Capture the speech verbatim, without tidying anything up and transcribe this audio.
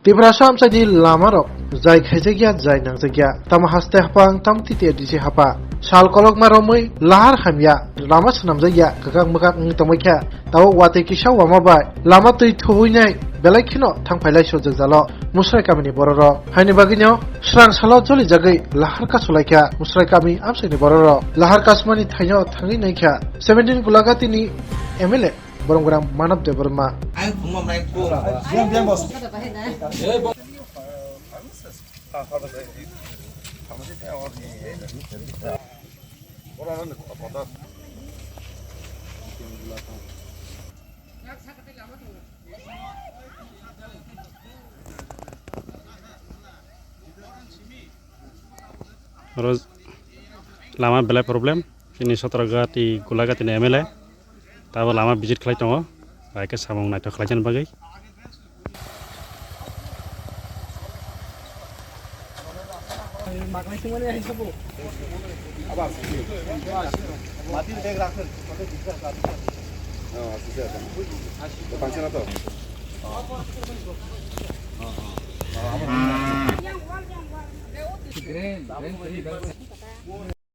Tiprasa amchaini lamarok jai khaijakya, jai nangjakya. Tamo haste hapang, tamo titi disi hapa. Sal kolokma romwi lahar hamya, lama swnamjakya, kwkak mwkak wng tongwi kha. Tabuk watwi kisa wama bai lama twi thubuinai belai kheno thang phailai sojak jalo Musrai kamini bororok. Haini bagwino srang salo jolijagwi lahar kasulaikha Musrai kami amchaini bororok. Lahar kasumani thaino thangwi naikha seventeen Gulagatini M L A Boromgram Manav Debbarma. Oro lama belai problem. Chini Sotragati, Gulagati ni M L A. Tabo lama visit khlai tongo. Bai khe samung naithok khlaijani bagwi.